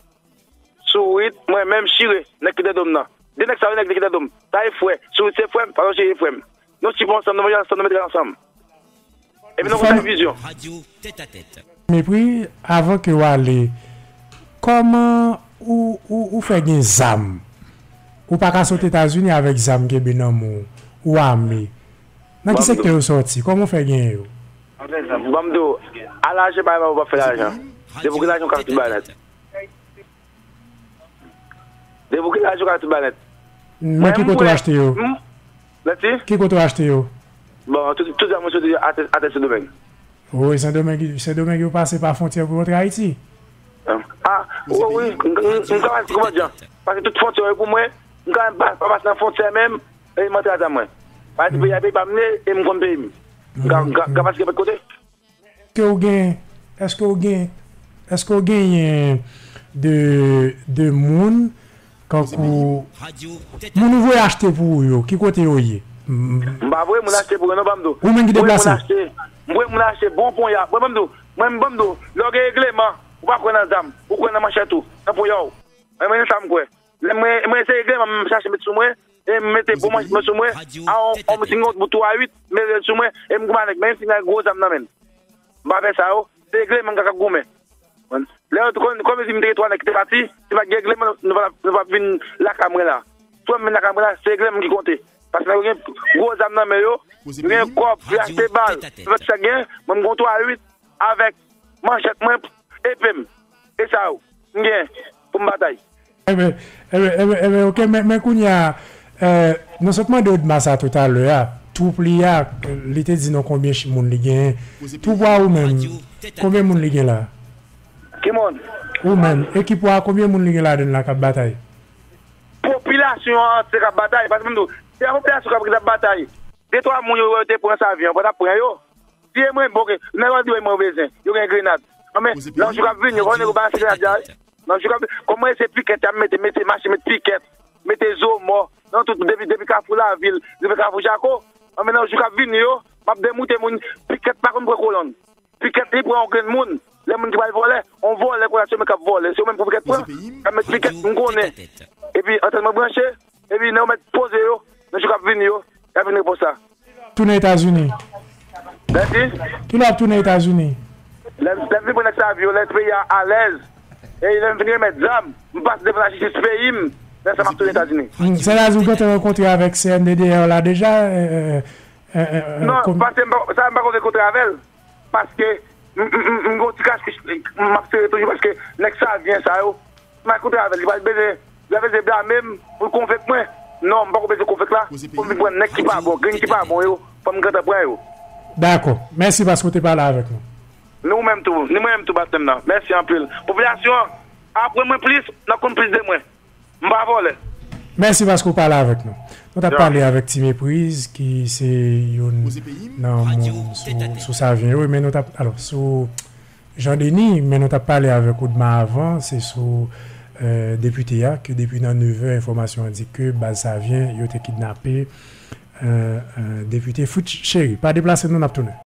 Sourit, mwen menm, Chire, nèg ki nan dòm nan. De nèg sa yo, nèg ki nan dòm. Sa e frè. Sourit se frè m, Fason Chire e frè m. Nou sipo ansanm, nou manje ansanm, nou mete ansanm. Epi nou konn fè vizyon. Mepri, avan ke w ale, kòman ou, ou, ou fè gen zam? Ou pa ka sot Etazini avèk zam kenbe nan men w, ou ame. Nan ki sektè yo sòti? Kòman w fè genyen yo? Ban m di w, al achte bagay pa ou p ap fè lajan. Depi w gen lajan, w ka fè tout bagay nèt. Depi w gen lajan, w ka fè tout bagay nèt. Men ki kote w achte yo? Leti? Ki kote w achte yo? Bon, tout, tout zam mwen soti atè, atè Sendomeng. Wi, Sendomeng, Sendomeng yo pase pa fwontyè pou yo antre Ayiti. Ah, wi, wi, m, m, m ka pase konprann jan. Pase tout fwontyè yo pou mwen, m ka menm pa, pa pase nan fwontyè menm, e m antre a zam mwen. Pase peyi a peyi pa m ye, e m konn peyi m. M ka, m ka, m ka pase nenpòt kote. Èske w gen, èske w gen, èske w genyen de, de moun, kankou, moun ou voye achte pou ou yo, ki kote yo ye? M pa voye moun achte pou yo non, ban m di w. Ou menm ki deplase? M voye moun achte, m voye moun achte bon ponya. Mwen, ban m di w, mwen, ban m di w, lè w gen regleman, ou pa kwè nan zam, ou kwè nan manchèt ou, nan ponya w. Mwen, mwen, se sa m kwè. Lè mwen, mwen se regleman, m chache met sou mwen, e m mete bon manchèt mwen sou mwen, a on, on, si m gen yon bout twa uit, m mete l sou mwen, e m goumen avèk, men m fin gen gwo zam nan men m. M pa fè sa yo, se regleman m ka, ka goumen. Lè yo te konn, kòm yo di m te gen twa nèg ki te pati, si pa t gen regleman, nou pa, nou pa vin lakay mwen la. Swa m vin lakay mwen la, se regleman ki konte. Paske nèg yo gen gwo zam nan men yo, yo gen kòb, yo achte bal, yo fè tout sa k gen, mwen m gen yon twa uit avèk manchèt mwen, epe m. E sa yo, m gen pou m batay. Enben, enben, enben, enben, oke, men, men kounye a, eh, nou sot mande Odma sa toutalè a, twoup li a, li te di nou konbyen ch-, moun li genyen. Twoup ou a ou menm, konbyen moun li gen la? Ki moun? Ou menm, ekip ou a, konbyen moun li gen ladan l la k ap batay? Popilasyon an antye k ap batay, paske m di w, se pa popilasyon k ap, k ap batay. De twa moun yo wè yo te pran sa avyon, pandan ap pran yo. Si e mwen, bon, oke, nèg yo di wi mwen bezwen, yo gen grenad. Anben, nan jou k ap vini, yo konnen yo balanse grenad la, wi. Nan jou k ap vini, kòm mwen se pikèt y ap mete, mete machin, mete pikèt, mete zo mò, nan tout, depi, depi Kafou Lavil, rive Kafou Jako. Anben, nan jou k ap vini yo, m ap demoute moun, pikèt pa konn pran kolonn. Pikèt li pran yon grenn moun, lè moun ki pral vòlè, yon vòlè konn asome k ap vòlè, se yo menm pou pikèt pran, y ap met pikèt, m konnen. Epi antèn mwen branche, epi nan yo mèt poze yo, nan jou k ap vini yo, y ap vin repons la. Tounen Etazini. Mèsi. Kilè w ap tounen Etazini? Lè, lè m fin pran nèg sa avyon, lè peyi a alèz, e lè m fin remèt zam, m pase devan lajistis peyi m, lè sa m ap tounen Etazini. Hmm, sètadi ou gentan rankontre avèk C N D D R la deja? Non, paske m pa, sa m pa konn rankontre avè l, paske m, m, m, m gen yon ti kach m ap sere toujou, paske nèg sa vyen sa yo, m al kontre avè l, li pral bezwen, li pral bezwen blame m pou l konvenk mwen. Non, m poko bezwen konvenk la pou m vin pran nèg ki pa bon, grenn ki pa bon yo, fò m gentan pran yo. Dakò. Mèsi paske w te pale avèk nou. Ni ou menm tou, ni mwen menm tou, patnè m nan. Mèsi anpil. Popilasyon an, aprann mwen plis, n ap konn plis de mwen. M pa vòlè. Mèsi paske w pale avèk nou. Nou t ap pale avèk Ti Mepriz, ki se youn nan moun sou, sou Savyen yo, men nou t ap, alò, sou Jan Deni, men nou t ap pale avèk Odma avan, se sou, eh, depite a, ke depi nan nevè, enfòmasyon an di ke baz Savyen, yo te kidnape, euh, euh, depite Fritz Chéry. Pa deplase nou, n ap tounen.